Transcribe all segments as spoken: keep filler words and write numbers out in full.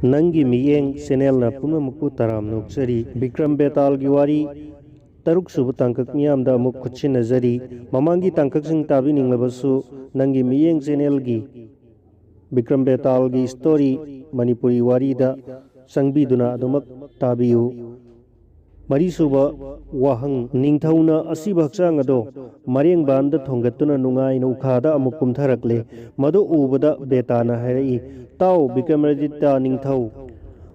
ꯅꯪꯒꯤ ꯃꯤꯠꯌꯦꯡ ꯆꯦꯅꯦꯜꯅ ꯄꯨꯝꯅꯃꯛꯄꯨ ꯇꯔꯥꯝꯅ ꯑꯣꯛꯆꯔꯤ꯫ ꯕꯤꯀ꯭ꯔꯝ ꯕꯦꯇꯥꯜꯒꯤ ꯋꯥꯔꯤ ꯇꯔꯨꯛ ꯁꯨꯕ ꯇꯥꯡꯀꯛ ꯃꯤꯌꯥꯝꯗ ꯑꯃꯨꯛ ꯈꯨꯠꯁꯤꯟꯅꯖꯔꯤ꯫ ꯃꯃꯥꯡꯒꯤ ꯇꯥꯡꯀꯛꯁꯤꯡ ꯇꯥꯕꯤꯅꯤꯡꯂꯕꯁꯨ ꯅꯪꯒꯤ ꯃꯤꯠꯌꯦꯡ ꯆꯦꯅꯦꯜꯒꯤ ꯕꯤꯀ꯭ꯔꯝ ꯕꯦꯇꯥꯜꯒꯤ ꯁ꯭ꯇꯣꯔꯤ ꯃꯅꯤꯄꯨꯔꯤ ꯋꯥꯔꯤꯗ ꯆꯪꯕꯤꯗꯨꯅ ꯑꯗꯨꯃꯛ ꯇꯥꯕꯤꯌꯨ꯫ ꯃꯔꯤꯁꯨꯕ ꯋꯥꯍꯪ, ꯅꯤꯡꯊꯧꯅ ꯑꯁꯤꯕ ꯍꯛꯆꯥꯡ ꯑꯗꯣ ꯃꯔꯦꯡꯕꯥꯟꯗ ꯊꯣꯡꯒꯠꯇꯨꯅ ꯅꯨꯡꯉꯥꯏꯅ ꯎꯈꯥꯗ ꯑꯃꯨꯛ ꯀꯨꯝꯊꯔꯛꯂꯦ꯫ ꯃꯗꯨ ꯎꯕꯗ ꯕꯦꯇꯥꯅ ꯍꯥꯏꯔꯛꯏ, "ꯇꯥꯎ ꯕꯤꯀ꯭ꯔꯃꯥꯗꯤꯇ꯭ꯌ ꯅꯤꯡꯊꯧ,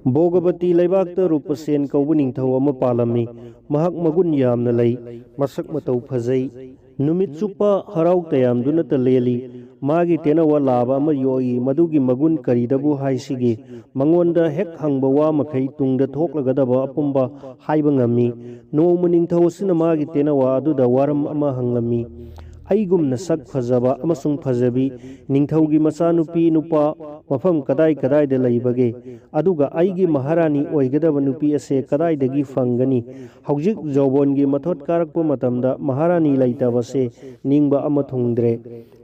ꯚꯣꯒꯕꯇꯤ ꯂꯩꯕꯥꯛꯇ ꯔꯨꯄꯁꯦꯟ ꯀꯧꯕ ꯅꯤꯡꯊꯧ ꯑꯃ ꯄꯥꯜꯂꯝꯃꯤ꯫ ꯃꯍꯥꯛ ꯃꯒꯨꯟ ꯌꯥꯝꯅ ꯂꯩ, ꯃꯁꯛ ꯃꯇꯧ ꯐꯖꯩ꯫ ꯅꯨꯃꯤꯠ ꯆꯨꯞꯄ ꯍꯔꯥꯎ ꯇꯌꯥꯝꯗꯨꯅꯇ ꯂꯦꯜꯂꯤ꯫ ꯃꯥꯒꯤ ꯇꯦꯅꯋꯥ ꯂꯥꯕ ꯑꯃ ꯌꯣꯛꯏ, ꯃꯗꯨꯒꯤ ꯃꯒꯨꯟ ꯀꯔꯤꯗꯕꯨ ꯍꯥꯏꯁꯤꯒꯦ? ꯃꯉꯣꯟꯗ ꯍꯦꯛ ꯍꯪꯕ ꯋꯥ ꯃꯈꯩ ꯇꯨꯡꯗ ꯊꯣꯛꯂꯒꯗꯕ ꯑꯄꯨꯝꯕ ꯍꯥꯏꯕ ꯉꯝꯃꯤ꯫ ꯅꯣꯡꯃ ꯅꯤꯡꯊꯧ ꯑꯁꯤꯅ ꯃꯥꯒꯤ ꯇꯦꯅꯋꯥ ꯑꯗꯨꯗ ꯋꯥꯔꯝ ꯑꯃ ꯍꯪꯂꯝꯃꯤ, 'ꯑꯩꯒꯨꯝꯅ ꯁꯛ ꯐꯖꯕ ꯑꯃꯁꯨꯡ ꯐꯖꯕꯤ ꯅꯤꯡꯊꯧꯒꯤ ꯃꯆꯥꯅꯨꯄꯤ ꯅꯨꯄꯥ ꯃꯐꯝ ꯀꯗꯥꯏ ꯀꯗꯥꯏꯗ ꯂꯩꯕꯒꯦ? ꯑꯗꯨꯒ ꯑꯩꯒꯤ ꯃꯍꯥꯔꯥꯅꯤ ꯑꯣꯏꯒꯗꯕ ꯅꯨꯄꯤ ꯑꯁꯦ ꯀꯗꯥꯏꯗꯒꯤ ꯐꯪꯒꯅꯤ?' ꯍꯧꯖꯤꯛ ꯖꯧꯕꯣꯟꯒꯤ ꯃꯊꯣꯠ ꯀꯥꯔꯛꯄ ꯃꯇꯝꯗ ꯃꯍꯥꯔꯥꯅꯤ ꯂꯩꯇꯕꯁꯦ ꯅꯤꯡꯕ ꯑꯃ ꯊꯨꯡꯗ꯭ꯔꯦ꯫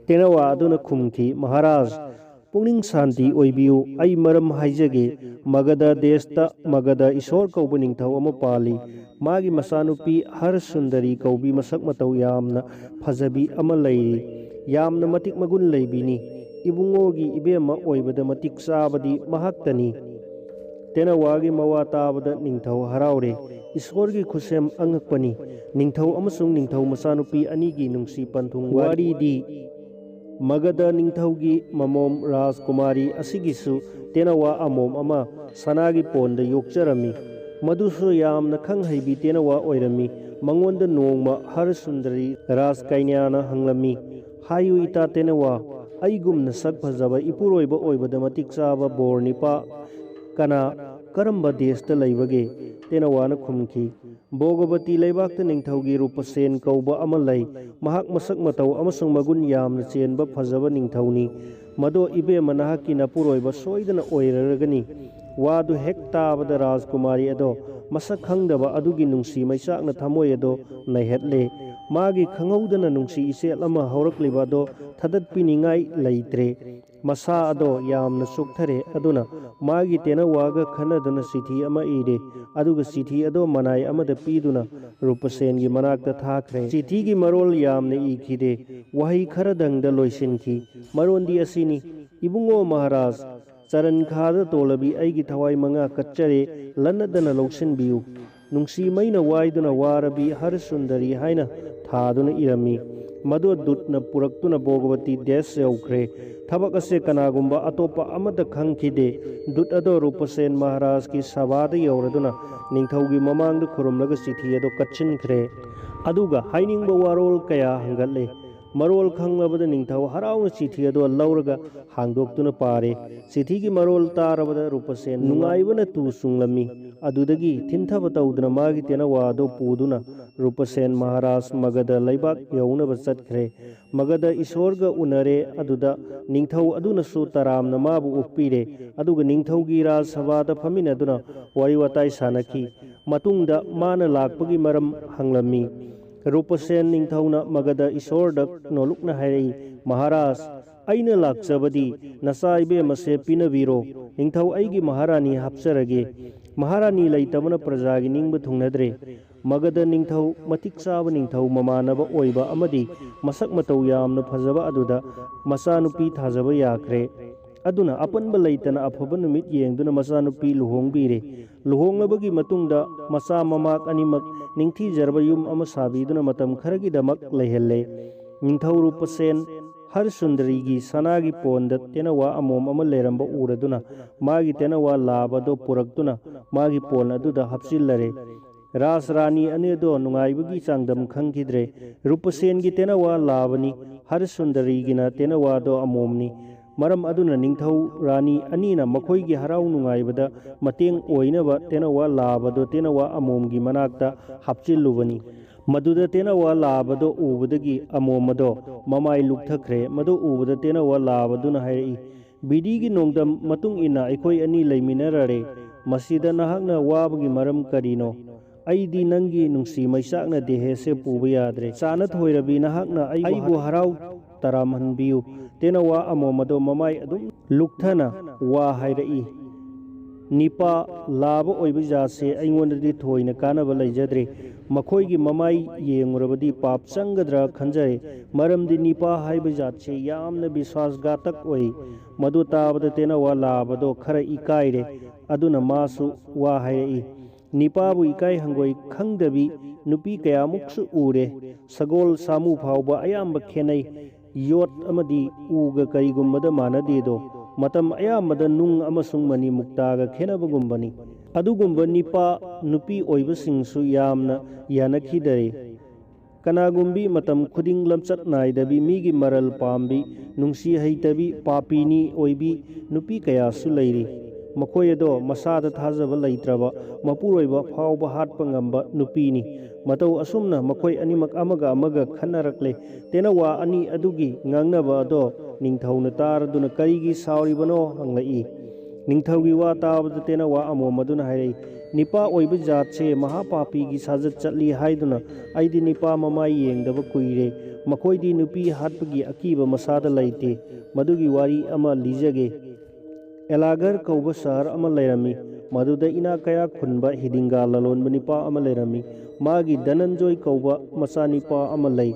ꯇꯦꯅꯋꯥ ꯑꯗꯨꯅ ꯈꯨꯝꯈꯤ, "ꯃꯍꯥꯔꯥꯖ, ꯄꯨꯛꯅꯤꯡ ꯁꯥꯟꯇꯤ ꯑꯣꯏꯕꯤꯌꯨ꯫ ꯑꯩ ꯃꯔꯝ ꯍꯥꯏꯖꯒꯦ꯫ ꯃꯒꯙ ꯗꯦꯁꯇ ꯃꯒꯙ ꯏꯁꯣꯔ ꯀꯧꯕ ꯅꯤꯡꯊꯧ ꯑꯃ ꯄꯥꯜꯂꯤ꯫ ꯃꯥꯒꯤ ꯃꯆꯥꯅꯨꯄꯤ ꯍꯔꯁꯨꯟꯗꯔꯤ ꯀꯧꯕꯤ ꯃꯁꯛ ꯃꯇꯧ ꯌꯥꯝꯅ ꯐꯖꯕꯤ ꯑꯃ ꯂꯩꯔꯤ꯫ ꯌꯥꯝꯅ ꯃꯇꯤꯛ ꯃꯒꯨꯟ ꯂꯩꯕꯤꯅꯤ꯫ ꯏꯕꯨꯡꯉꯣꯒꯤ ꯏꯕꯦꯝꯃ ꯑꯣꯏꯕꯗ ꯃꯇꯤꯛ ꯆꯥꯕꯗꯤ ꯃꯍꯥꯛꯇꯅꯤ"꯫ ꯇꯦꯅꯋꯥꯒꯤ ꯃꯋꯥ ꯇꯥꯕꯗ ꯅꯤꯡꯊꯧ ꯍꯔꯥꯎꯔꯦ꯫ ꯏꯁꯣꯔꯒꯤ ꯈꯨꯠꯁꯦꯝ ꯑꯉꯛꯄꯅꯤ꯫ ꯅꯤꯡꯊꯧ ꯑꯃꯁꯨꯡ ꯅꯤꯡꯊꯧ ꯃꯆꯥꯅꯨꯄꯤ ꯑꯅꯤꯒꯤ ꯅꯨꯡꯁꯤ ꯄꯟꯊꯨꯡ ꯋꯥꯔꯤꯗꯤ ꯃꯒꯙ ꯅꯤꯡꯊꯧꯒꯤ ꯃꯃꯣꯝ ꯔꯥꯖꯀꯨꯃꯥꯔꯤ ꯑꯁꯤꯒꯤꯁꯨ ꯇꯦꯅꯋꯥ ꯑꯃꯣꯝ ꯑꯃ ꯁꯅꯥꯒꯤ ꯄꯣꯟꯗ ꯌꯣꯛꯆꯔꯝꯃꯤ꯫ ꯃꯗꯨꯁꯨ ꯌꯥꯝꯅ ꯈꯪ ꯍꯩꯕꯤ ꯇꯦꯅꯋꯥ ꯑꯣꯏꯔꯝꯃꯤ꯫ ꯃꯉꯣꯟꯗ ꯅꯣꯡꯃ ꯍꯔꯁꯨꯟꯗꯔꯤ ꯔꯥꯖꯀꯩꯅ꯭ꯌꯥꯅ ꯍꯪꯂꯝꯃꯤ, "ꯍꯥꯏꯌꯨ ꯏꯇꯥ ꯇꯦꯅꯋꯥ, ꯑꯩꯒꯨꯝꯅ ꯁꯛ ꯐꯖꯕ ꯏꯄꯨꯔꯣꯏꯕ ꯑꯣꯏꯕꯗ ꯃꯇꯤꯛ ꯆꯥꯕ ꯕꯣꯔ ꯅꯤꯄꯥ ꯀꯅꯥ, ꯀꯔꯝꯕ ꯗꯦꯁꯇ ꯂꯩꯕꯒꯦ?" ꯇꯦꯅꯋꯥꯅ ꯈꯨꯝꯈꯤ, "ꯚꯣꯒꯕꯇꯤ ꯂꯩꯕꯥꯛꯇ ꯅꯤꯡꯊꯧꯒꯤ ꯔꯨꯄꯁꯦꯟ ꯀꯧꯕ ꯑꯃ ꯂꯩ꯫ ꯃꯍꯥꯛ ꯃꯁꯛ ꯃꯇꯧ ꯑꯃꯁꯨꯡ ꯃꯒꯨꯟ ꯌꯥꯝꯅ ꯆꯦꯟꯕ ꯐꯖꯕ ꯅꯤꯡꯊꯧꯅꯤ꯫ ꯃꯗꯣ ꯏꯕꯦꯝꯃ ꯅꯍꯥꯛꯀꯤ ꯅꯄꯨꯔꯣꯏꯕ ꯁꯣꯏꯗꯅ ꯑꯣꯏꯔꯔꯒꯅꯤ"꯫ ꯋꯥꯗꯨ ꯍꯦꯛ ꯇꯥꯕꯗ ꯔꯥꯖꯀꯨꯃꯥꯔꯤ ꯑꯗꯣ ꯃꯁꯛ ꯈꯪꯗꯕ ꯑꯗꯨꯒꯤ ꯅꯨꯡꯁꯤ ꯃꯩꯆꯥꯛꯅ ꯊꯃꯣꯏ ꯑꯗꯣ ꯅꯩꯍꯠꯂꯦ꯫ ꯃꯥꯒꯤ ꯈꯪꯍꯧꯗꯅ ꯅꯨꯡꯁꯤ ꯏꯆꯦꯜ ꯑꯃ ꯍꯧꯔꯛꯂꯤꯕ ꯑꯗꯣ ꯊꯥꯗꯠꯄꯤꯅꯤꯡꯉꯥꯏ ꯂꯩꯇ꯭ꯔꯦ꯫ ꯃꯁꯥ ꯑꯗꯣ ꯌꯥꯝꯅ ꯆꯣꯛꯊꯔꯦ꯫ ꯑꯗꯨꯅ ꯃꯥꯒꯤ ꯇꯦꯅꯋꯥꯒ ꯈꯟꯅꯗꯨꯅ ꯆꯤꯊꯤ ꯑꯃ ꯏꯔꯦ꯫ ꯑꯗꯨꯒ ꯆꯤꯊꯤ ꯑꯗꯣ ꯃꯅꯥꯏ ꯑꯃꯗ ꯄꯤꯗꯨꯅ ꯔꯨꯄꯁꯦꯟꯒꯤ ꯃꯅꯥꯛꯇ ꯊꯥꯈ꯭ꯔꯦ꯫ ꯆꯤꯊꯤꯒꯤ ꯃꯔꯣꯜ ꯌꯥꯝꯅ ꯏꯈꯤꯗꯦ꯫ ꯋꯥꯍꯩ ꯈꯔꯗꯪꯗ ꯂꯣꯏꯁꯤꯟꯈꯤ꯫ ꯃꯔꯣꯟꯗꯤ ꯑꯁꯤꯅꯤ: "ꯏꯕꯨꯡꯉꯣ ꯃꯍꯥꯔꯥꯖ, ꯆꯔꯟ ꯈꯥꯗ ꯇꯣꯂꯕꯤ ꯑꯩꯒꯤ ꯊꯋꯥꯏ ꯃꯉꯥ ꯀꯠꯆꯔꯦ꯫ ꯂꯟꯅꯗꯅ ꯂꯧꯁꯤꯟꯕꯤꯌꯨ꯫ ꯅꯨꯡꯁꯤ ꯃꯩꯅ ꯋꯥꯏꯗꯨꯅ ꯋꯥꯔꯕꯤ ꯍꯔꯁꯨꯟꯗꯔꯤ" ꯍꯥꯏꯅ ꯊꯥꯗꯨꯅ ꯏꯔꯝꯃꯤ꯫ ꯃꯗꯨ ꯗꯨꯠꯅ ꯄꯨꯔꯛꯇꯨꯅ ꯚꯣꯒꯕꯇꯤ ꯗꯦꯁ ꯌꯧꯈ꯭ꯔꯦ꯫ ꯊꯕꯛ ꯑꯁꯦ ꯀꯅꯥꯒꯨꯝꯕ ꯑꯇꯣꯞꯄ ꯑꯃꯠꯇ ꯈꯪꯈꯤꯗꯦ꯫ ꯗꯨꯠ ꯑꯗꯣ ꯔꯨꯄꯁꯦꯟ ꯃꯍꯥꯔꯥꯖꯀꯤ ꯁꯚꯥꯗ ꯌꯧꯔꯗꯨꯅ ꯅꯤꯡꯊꯧꯒꯤ ꯃꯃꯥꯡꯗ ꯈꯨꯔꯨꯝꯂꯒ ꯆꯤꯊꯤ ꯑꯗꯣ ꯀꯠꯁꯤꯟꯈ꯭ꯔꯦ꯫ ꯑꯗꯨꯒ ꯍꯥꯏꯅꯤꯡꯕ ꯋꯥꯔꯣꯜ ꯀꯌꯥ ꯍꯪꯒꯠꯂꯦ꯫ ꯃꯔꯣꯜ ꯈꯪꯂꯕꯗ ꯅꯤꯡꯊꯧ ꯍꯔꯥꯎꯅ ꯆꯤꯊꯤ ꯑꯗꯣ ꯂꯧꯔꯒ ꯍꯥꯡꯗꯣꯛꯇꯨꯅ ꯄꯥꯔꯦ꯫ ꯆꯤꯊꯤꯒꯤ ꯃꯔꯣꯜ ꯇꯥꯔꯕꯗ ꯔꯨꯄꯁꯦꯟ ꯅꯨꯡꯉꯥꯏꯕꯅ ꯇꯨ ꯆꯨꯡꯂꯝꯃꯤ꯫ ꯑꯗꯨꯗꯒꯤ ꯊꯤꯟꯊꯕ ꯇꯧꯗꯨꯅ ꯃꯥꯒꯤ ꯇꯦꯅꯋꯥ ꯑꯗꯨ ꯄꯨꯗꯨꯅ ꯔꯨꯄꯁꯦꯟ ꯃꯍꯥꯔꯥꯖ ꯃꯒꯙ ꯂꯩꯕꯥꯛ ꯌꯧꯅꯕ ꯆꯠꯈ꯭ꯔꯦ꯫ ꯃꯒꯙ ꯏꯁꯣꯔꯒ ꯎꯅꯔꯦ꯫ ꯑꯗꯨꯗ ꯅꯤꯡꯊꯧ ꯑꯗꯨꯅꯁꯨ ꯇꯔꯥꯝꯅ ꯃꯥꯕꯨ ꯑꯣꯛꯄꯤꯔꯦ꯫ ꯑꯗꯨꯒ ꯅꯤꯡꯊꯧꯒꯤ ꯔꯥꯖ ꯁꯚꯥꯗ ꯐꯝꯃꯤꯟꯅꯗꯨꯅ ꯋꯥꯔꯤ ꯋꯥꯇꯥꯏ ꯁꯥꯟꯅꯈꯤ꯫ ꯃꯇꯨꯡꯗ ꯃꯥꯅ ꯂꯥꯛꯄꯒꯤ ꯃꯔꯝ ꯍꯪꯂꯝꯃꯤ꯫ ꯔꯨꯄꯁꯦꯟ ꯅꯤꯡꯊꯧꯅ ꯃꯒꯙ ꯏꯁꯣꯔꯗ ꯅꯣꯂꯨꯛꯅ ꯍꯥꯏꯔꯛꯏ, "ꯃꯍꯥꯔꯥꯖ, ꯑꯩꯅ ꯂꯥꯛꯆꯕꯗꯤ ꯅꯆꯥ ꯏꯕꯦꯝ ꯑꯁꯦ ꯄꯤꯅꯕꯤꯔꯣ꯫ ꯅꯤꯡꯊꯧ ꯑꯩꯒꯤ ꯃꯍꯥꯔꯥꯅꯤ ꯍꯥꯞꯆꯔꯒꯦ꯫ ꯃꯍꯥꯔꯥꯅꯤ ꯂꯩꯇꯕꯅ ꯄ꯭ꯔꯖꯥꯒꯤ ꯅꯤꯡꯕ ꯊꯨꯡꯅꯗ꯭ꯔꯦ"꯫ ꯃꯒꯙ ꯅꯤꯡꯊꯧ, ꯃꯇꯤꯛ ꯆꯥꯕ ꯅꯤꯡꯊꯧ ꯃꯃꯥꯟꯅꯕ ꯑꯣꯏꯕ ꯑꯃꯗꯤ ꯃꯁꯛ ꯃꯇꯧ ꯌꯥꯝꯅ ꯐꯖꯕ ꯑꯗꯨꯗ ꯃꯆꯥꯅꯨꯄꯤ ꯊꯥꯖꯕ ꯌꯥꯈ꯭ꯔꯦ꯫ ꯑꯗꯨꯅ ꯑꯄꯟꯕ ꯂꯩꯇꯅ ꯑꯐꯕ ꯅꯨꯃꯤꯠ ꯌꯦꯡꯗꯨꯅ ꯃꯆꯥꯅꯨꯄꯤ ꯂꯨꯍꯣꯡꯕꯤꯔꯦ꯫ ꯂꯨꯍꯣꯡꯂꯕꯒꯤ ꯃꯇꯨꯡꯗ ꯃꯆꯥ ꯃꯃꯥꯛ ꯑꯅꯤꯃꯛ ꯅꯤꯡꯊꯤꯖꯔꯕ ꯌꯨꯝ ꯑꯃ ꯁꯥꯕꯤꯗꯨꯅ ꯃꯇꯝ ꯈꯔꯒꯤꯗꯃꯛ ꯂꯩꯍꯜꯂꯦ꯫ ꯅꯤꯡꯊꯧ ꯔꯨꯄꯁꯦꯟ ꯍꯔꯁꯨꯟꯗꯔꯤꯒꯤ ꯁꯅꯥꯒꯤ ꯄꯣꯟꯗ ꯇꯦꯅꯋꯥ ꯑꯃꯣꯝ ꯑꯃ ꯂꯩꯔꯝꯕ ꯎꯔꯗꯨꯅ ꯃꯥꯒꯤ ꯇꯦꯅꯋꯥ ꯂꯥꯕꯗꯣ ꯄꯨꯔꯛꯇꯨꯅ ꯃꯥꯒꯤ ꯄꯣꯟ ꯑꯗꯨꯗ ꯍꯥꯞꯆꯤꯜꯂꯔꯦ꯫ ꯔꯥꯖ ꯔꯥꯅꯤ ꯑꯅꯤꯗꯣ ꯅꯨꯡꯉꯥꯏꯕꯒꯤ ꯆꯥꯡꯗꯝ ꯈꯪꯈꯤꯗ꯭ꯔꯦ꯫ ꯔꯨꯄꯁꯦꯟꯒꯤ ꯇꯦꯅꯋꯥ ꯂꯥꯕꯅꯤ, ꯍꯔꯁꯨꯟꯗꯔꯤꯒꯤꯅ ꯇꯦꯅꯋꯥꯗꯣ ꯑꯃꯣꯝꯅꯤ꯫ ꯃꯔꯝ ꯑꯗꯨꯅ ꯅꯤꯡꯊꯧ ꯔꯥꯅꯤ ꯑꯅꯤꯅ ꯃꯈꯣꯏꯒꯤ ꯍꯔꯥꯎ ꯅꯨꯡꯉꯥꯏꯕꯗ ꯃꯇꯦꯡ ꯑꯣꯏꯅꯕ ꯇꯦꯅꯋꯥ ꯂꯥꯕꯗꯣ ꯇꯦꯅꯋꯥ ꯑꯃꯣꯝꯒꯤ ꯃꯅꯥꯛꯇ ꯍꯥꯞꯆꯤꯜꯂꯨꯕꯅꯤ꯫ ꯃꯗꯨꯗ ꯇꯦꯅꯋꯥ ꯂꯥꯕꯗꯣ ꯎꯕꯗꯒꯤ ꯑꯃꯣꯝ ꯑꯗꯣ ꯃꯃꯥꯏ ꯂꯨꯛꯊꯈ꯭ꯔꯦ꯫ ꯃꯗꯨ ꯎꯕꯗ ꯇꯦꯅꯋꯥ ꯂꯥꯕꯗꯨꯅ ꯍꯥꯏꯔꯛꯏ, "ꯕꯤꯙꯤꯒꯤ ꯅꯣꯡꯗꯝ ꯃꯇꯨꯡ ꯏꯟꯅ ꯑꯩꯈꯣꯏ ꯑꯅꯤ ꯂꯩꯃꯤꯟꯅꯔꯔꯦ꯫ ꯃꯁꯤꯗ ꯅꯍꯥꯛꯅ ꯋꯥꯕꯒꯤ ꯃꯔꯝ ꯀꯔꯤꯅꯣ? ꯑꯩꯗꯤ ꯅꯪꯒꯤ ꯅꯨꯡꯁꯤ ꯃꯩꯆꯥꯛꯅ ꯗꯦꯍꯦꯁꯦ ꯄꯨꯕ ꯌꯥꯗ꯭ꯔꯦ꯫ ꯆꯥꯅ ꯊꯣꯏꯔꯕꯤ ꯅꯍꯥꯛꯅ ꯑꯩꯕꯨ ꯑꯩꯕꯨ ꯍꯔꯥꯎ ꯇꯔꯥꯝꯍꯟꯕꯤꯌꯨ"꯫ ꯇꯦꯅꯋꯥ ꯑꯃꯣꯝ ꯑꯗꯣ ꯃꯃꯥꯏ ꯑꯗꯨꯝ ꯂꯨꯛꯊꯅ ꯋꯥ ꯍꯥꯏꯔꯛꯏ, "ꯅꯤꯄꯥ ꯂꯥꯕ ꯑꯣꯏꯕ ꯖꯥꯠꯁꯦ ꯑꯩꯉꯣꯟꯗꯗꯤ ꯊꯣꯏꯅ ꯀꯥꯟꯅꯕ ꯂꯩꯖꯗ꯭ꯔꯦ꯫ ꯃꯈꯣꯏꯒꯤ ꯃꯃꯥꯏ ꯌꯦꯡꯉꯨꯔꯕꯗꯤ ꯄꯥꯞ ꯆꯪꯒꯗ꯭ꯔꯥ ꯈꯟꯖꯔꯦ, ꯃꯔꯝꯗꯤ ꯅꯤꯄꯥ ꯍꯥꯏꯕ ꯖꯥꯠꯁꯦ ꯌꯥꯝꯅ ꯕꯤꯁ꯭ꯋꯥꯁ ꯘꯥꯇꯛ ꯑꯣꯏ꯫" ꯃꯗꯨ ꯇꯥꯕꯗ ꯇꯦꯅꯋꯥ ꯂꯥꯕꯗꯣ ꯈꯔ ꯏꯀꯥꯏꯔꯦ꯫ ꯑꯗꯨꯅ ꯃꯥꯁꯨ ꯋꯥ ꯍꯥꯏꯔꯛꯏ, "ꯅꯤꯄꯥꯕꯨ ꯏꯀꯥꯏ ꯍꯪꯒꯣꯏ ꯈꯪꯗꯕꯤ ꯅꯨꯄꯤ ꯀꯌꯥꯃꯨꯛꯁꯨ ꯎꯔꯦ꯫ ꯁꯒꯣꯜ ꯁꯥꯃꯨ ꯐꯥꯎꯕ ꯑꯌꯥꯝꯕ ꯈꯦꯅꯩ꯫ ꯌꯣꯠ ꯑꯃꯗꯤ ꯎꯒ ꯀꯔꯤꯒꯨꯝꯕꯗ ꯃꯥꯟꯅꯗꯦꯗꯣ, ꯃꯇꯝ ꯑꯌꯥꯝꯕꯗ ꯅꯨꯡ ꯑꯃꯁꯨꯡ ꯃꯅꯤ ꯃꯨꯛꯇꯥꯒ ꯈꯦꯅꯕꯒꯨꯝꯕꯅꯤ꯫ ꯑꯗꯨꯒꯨꯝꯕ ꯅꯤꯄꯥ ꯅꯨꯄꯤ ꯑꯣꯏꯕꯁꯤꯡꯁꯨ ꯌꯥꯝꯅ ꯌꯥꯅꯈꯤꯗꯔꯦ꯫ ꯀꯅꯥꯒꯨꯝꯕꯤ ꯃꯇꯝ ꯈꯨꯗꯤꯡ ꯂꯝꯆꯠ ꯅꯥꯏꯗꯕꯤ, ꯃꯤꯒꯤ ꯃꯔꯜ ꯄꯥꯝꯕꯤ, ꯅꯨꯡꯁꯤ ꯍꯩꯇꯕꯤ, ꯄꯥꯄꯤꯅꯤ ꯑꯣꯏꯕꯤ ꯅꯨꯄꯤ ꯀꯌꯥꯁꯨ ꯂꯩꯔꯤ꯫ ꯃꯈꯣꯏ ꯑꯗꯣ ꯃꯁꯥꯗ ꯊꯥꯖꯕ ꯂꯩꯇ꯭ꯔꯕ, ꯃꯄꯨꯔꯣꯏꯕ ꯐꯥꯎꯕ ꯍꯥꯠꯄ ꯉꯝꯕ ꯅꯨꯄꯤꯅꯤ꯫" ꯃꯇꯧ ꯑꯁꯨꯝꯅ ꯃꯈꯣꯏ ꯑꯅꯤꯃꯛ ꯑꯃꯒ ꯑꯃꯒ ꯈꯟꯅꯔꯛꯂꯦ꯫ ꯇꯦꯅꯋꯥ ꯑꯅꯤ ꯑꯗꯨꯒꯤ ꯉꯥꯡꯅꯕ ꯑꯗꯣ ꯅꯤꯡꯊꯧꯅ ꯇꯥꯔꯗꯨꯅ "ꯀꯔꯤꯒꯤ ꯁꯥꯎꯔꯤꯕꯅꯣ?" ꯍꯪꯂꯛꯏ꯫ ꯅꯤꯡꯊꯧꯒꯤ ꯋꯥ ꯇꯥꯕꯗ ꯇꯦꯅꯋꯥ ꯑꯃꯣꯝ ꯑꯗꯨꯅ ꯍꯥꯏꯔꯛꯏ, "ꯅꯤꯄꯥ ꯑꯣꯏꯕ ꯖꯥꯠꯁꯦ ꯃꯍꯥꯄꯥꯄꯤꯒꯤ ꯁꯥꯖꯠ ꯆꯠꯂꯤ ꯍꯥꯏꯗꯨꯅ ꯑꯩꯗꯤ ꯅꯤꯄꯥ ꯃꯃꯥꯏ ꯌꯦꯡꯗꯕ ꯀꯨꯏꯔꯦ꯫ ꯃꯈꯣꯏꯗꯤ ꯅꯨꯄꯤ ꯍꯥꯠꯄꯒꯤ ꯑꯀꯤꯕ ꯃꯁꯥꯗ ꯂꯩꯇꯦ꯫ ꯃꯗꯨꯒꯤ ꯋꯥꯔꯤ ꯑꯃ ꯂꯤꯖꯒꯦ꯫ ꯑꯦꯂꯥꯒꯔ ꯀꯧꯕ ꯁꯍꯔ ꯑꯃ ꯂꯩꯔꯝꯃꯤ꯫ ꯃꯗꯨꯗ ꯏꯅꯥꯛ ꯀꯌꯥ ꯈꯨꯟꯕ ꯍꯤꯗꯤꯡꯒꯥ ꯂꯂꯣꯟꯕ ꯅꯤꯄꯥ ꯑꯃ ꯂꯩꯔꯝꯃꯤ꯫ ꯃꯥꯒꯤ ꯙꯅꯟꯖꯣꯏ ꯀꯧꯕ ꯃꯆꯥꯅꯤꯄꯥ ꯑꯃ ꯂꯩ꯫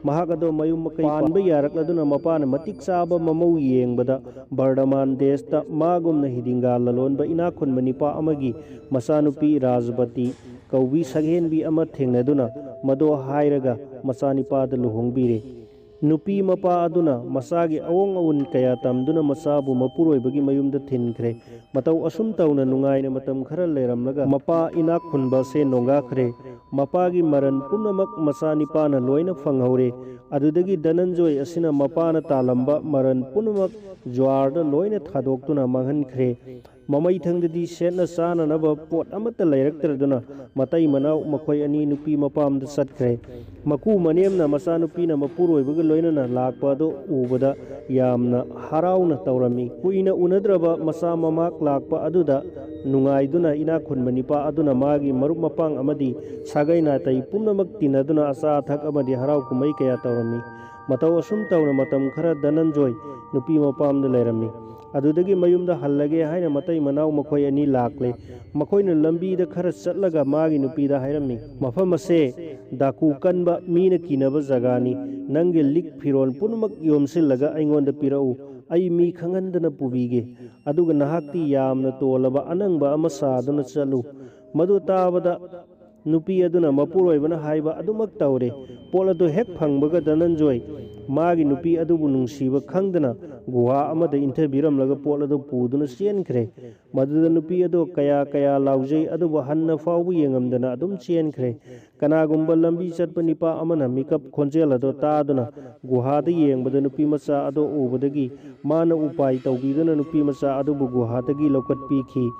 ꯃꯍꯥꯛ ꯑꯗꯣ ꯃꯌꯨꯝ ꯃꯀꯩ ꯄꯥꯟꯕ ꯌꯥꯔꯛꯂꯗꯨꯅ ꯃꯄꯥꯅ ꯃꯇꯤꯛ ꯆꯥꯕ ꯃꯃꯧ ꯌꯦꯡꯕꯗ ꯕꯔꯗꯃꯥꯟ ꯗꯦꯁꯇ ꯃꯥꯒꯨꯝꯅ ꯍꯤꯗꯤꯡꯒꯥ ꯂꯂꯣꯟꯕ ꯏꯅꯥꯛ ꯈꯨꯟꯕ ꯅꯤꯄꯥ ꯑꯃꯒꯤ ꯃꯆꯥꯅꯨꯄꯤ ꯔꯥꯖꯕꯇꯤ ꯀꯧꯕꯤ ꯁꯛꯍꯦꯟꯕꯤ ꯑꯃ ꯊꯦꯡꯅꯗꯨꯅ ꯃꯗꯣ ꯍꯥꯏꯔꯒ ꯃꯆꯥꯅꯤꯄꯥꯗ ꯂꯨꯍꯣꯡꯕꯤꯔꯦ꯫ ꯅꯨꯄꯤ ꯃꯄꯥ ꯑꯗꯨꯅ ꯃꯆꯥꯒꯤ ꯑꯋꯣꯡ ꯑꯋꯨꯟ ꯀꯌꯥ ꯇꯝꯗꯨꯅ ꯃꯆꯥꯕꯨ ꯃꯄꯨꯔꯣꯏꯕꯒꯤ ꯃꯌꯨꯝꯗ ꯊꯤꯟꯈ꯭ꯔꯦ꯫ ꯃꯇꯧ ꯑꯁꯨꯝ ꯇꯧꯅ ꯅꯨꯡꯉꯥꯏꯅ ꯃꯇꯝ ꯈꯔ ꯂꯩꯔꯝꯂꯒ ꯃꯄꯥ ꯏꯅꯥꯛ ꯈꯨꯟꯕ ꯑꯁꯦ ꯅꯣꯡꯒꯥꯈ꯭ꯔꯦ꯫ ꯃꯄꯥꯒꯤ ꯃꯔꯟ ꯄꯨꯝꯅꯃꯛ ꯃꯆꯥꯅꯤꯄꯥꯅ ꯂꯣꯏꯅ ꯐꯪꯍꯧꯔꯦ꯫ ꯑꯗꯨꯗꯒꯤ ꯙꯅꯟꯖꯣꯏ ꯑꯁꯤꯅ ꯃꯄꯥꯅ ꯇꯥꯜꯂꯝꯕ ꯃꯔꯟ ꯄꯨꯝꯅꯃꯛ ꯖ꯭ꯋꯥꯔꯗ ꯂꯣꯏꯅ ꯊꯥꯗꯣꯛꯇꯨꯅ ꯃꯥꯡꯍꯟꯈ꯭ꯔꯦ꯫ ꯃꯃꯩꯊꯪꯗꯗꯤ ꯁꯦꯠꯅ ꯆꯥꯅꯅꯕ ꯄꯣꯠ ꯑꯃꯠꯇ ꯂꯩꯔꯛꯇ꯭ꯔꯗꯨꯅ ꯃꯇꯩ ꯃꯅꯥꯎ ꯃꯈꯣꯏ ꯑꯅꯤ ꯅꯨꯄꯤ ꯃꯄꯥꯝꯗ ꯆꯠꯈ꯭ꯔꯦ꯫ ꯃꯀꯨ ꯃꯅꯦꯝꯅ ꯃꯆꯥꯅꯨꯄꯤꯅ ꯃꯄꯨꯔꯣꯏꯕꯒ ꯂꯣꯏꯅꯅ ꯂꯥꯛꯄ ꯑꯗꯨ ꯎꯕꯗ ꯌꯥꯝꯅ ꯍꯔꯥꯎꯅ ꯇꯧꯔꯝꯃꯤ꯫ ꯀꯨꯏꯅ ꯎꯅꯗ꯭ꯔꯕ ꯃꯆꯥ ꯃꯃꯥꯛ ꯂꯥꯛꯄ ꯑꯗꯨꯗ ꯅꯨꯡꯉꯥꯏꯗꯨꯅ ꯏꯅꯥꯛ ꯈꯨꯟꯕ ꯅꯤꯄꯥ ꯑꯗꯨꯅ ꯃꯥꯒꯤ ꯃꯔꯨꯞ ꯃꯄꯥꯡ ꯑꯃꯗꯤ ꯁꯥꯒꯩ ꯅꯥꯇꯩ ꯄꯨꯝꯅꯃꯛ ꯇꯤꯟꯅꯗꯨꯅ ꯑꯆꯥ ꯑꯊꯛ ꯑꯃꯗꯤ ꯍꯔꯥꯎ ꯀꯨꯝꯍꯩ ꯀꯌꯥ ꯇꯧꯔꯝꯃꯤ꯫ ꯃꯇꯧ ꯑꯁꯨꯝ ꯇꯧꯅ ꯃꯇꯝ ꯈꯔ ꯙꯅꯟꯖꯣꯏ ꯅꯨꯄꯤ ꯃꯄꯥꯝꯗ ꯂꯩꯔꯝꯃꯤ꯫ ꯑꯗꯨꯗꯒꯤ ꯃꯌꯨꯝꯗ ꯍꯜꯂꯒꯦ ꯍꯥꯏꯅ ꯃꯇꯩ ꯃꯅꯥꯎ ꯃꯈꯣꯏ ꯑꯅꯤ ꯂꯥꯛꯂꯦ꯫ ꯃꯈꯣꯏꯅ ꯂꯝꯕꯤꯗ ꯈꯔ ꯆꯠꯂꯒ ꯃꯥꯒꯤ ꯅꯨꯄꯤꯗ ꯍꯥꯏꯔꯝꯃꯤ, "ꯃꯐꯝ ꯑꯁꯦ ꯗꯥꯀꯨ ꯀꯟꯕ, ꯃꯤꯅ ꯀꯤꯅꯕ ꯖꯒꯥꯅꯤ꯫ ꯅꯪꯒꯤ ꯂꯤꯛ ꯐꯤꯔꯣꯜ ꯄꯨꯝꯅꯃꯛ ꯌꯣꯝꯁꯤꯜꯂꯒ ꯑꯩꯉꯣꯟꯗ ꯄꯤꯔꯛꯎ꯫ ꯑꯩ ꯃꯤ ꯈꯪꯍꯟꯗꯅ ꯄꯨꯕꯤꯒꯦ꯫ ꯑꯗꯨꯒ ꯅꯍꯥꯛꯇꯤ ꯌꯥꯝꯅ ꯇꯣꯜꯂꯕ ꯑꯅꯪꯕ ꯑꯃ ꯁꯥꯗꯨꯅ ꯆꯠꯂꯨ꯫" ꯃꯗꯨ ꯇꯥꯕꯗ ꯅꯨꯄꯤ ꯑꯗꯨꯅ ꯃꯄꯨꯔꯣꯏꯕꯅ ꯍꯥꯏꯕ ꯑꯗꯨꯃꯛ ꯇꯧꯔꯦ꯫ ꯄꯣꯠ ꯑꯗꯨ ꯍꯦꯛ ꯐꯪꯕꯒ ꯙꯅꯟꯖꯣꯏ ꯃꯥꯒꯤ ꯅꯨꯄꯤ ꯑꯗꯨꯕꯨ ꯅꯨꯡꯁꯤꯕ ꯈꯪꯗꯅ ꯒꯨꯍꯥ ꯑꯃꯗ ꯏꯟꯊꯕꯤꯔꯝꯂꯒ ꯄꯣꯠ ꯑꯗꯨ ꯄꯨꯗꯨꯅ ꯆꯦꯟꯈ꯭ꯔꯦ꯫ ꯃꯗꯨꯗ ꯅꯨꯄꯤ ꯑꯗꯨ ꯀꯌꯥ ꯀꯌꯥ ꯂꯥꯎꯖꯩ, ꯑꯗꯨꯕꯨ ꯍꯟꯅ ꯐꯥꯎꯕ ꯌꯦꯡꯉꯝꯗꯅ ꯑꯗꯨꯝ ꯆꯦꯟꯈ꯭ꯔꯦ꯫ ꯀꯅꯥꯒꯨꯝꯕ ꯂꯝꯕꯤ ꯆꯠꯄ ꯅꯤꯄꯥ ꯑꯃꯅ ꯃꯤꯀꯞ ꯈꯣꯟꯖꯦꯜ ꯑꯗꯨ ꯇꯥꯗꯨꯅ ꯒꯨꯍꯥꯗ ꯌꯦꯡꯕꯗ ꯅꯨꯄꯤ ꯃꯆꯥ ꯑꯗꯨ ꯎꯕꯗꯒꯤ ꯃꯥꯅ ꯎꯄꯥꯏ ꯇꯧꯕꯤꯗꯨꯅ ꯅꯨꯄꯤ ꯃꯆꯥ ꯑꯗꯨꯕꯨ ꯒꯨꯍꯥꯗꯒꯤ ꯂꯧꯈꯠꯄꯤꯈꯤ꯫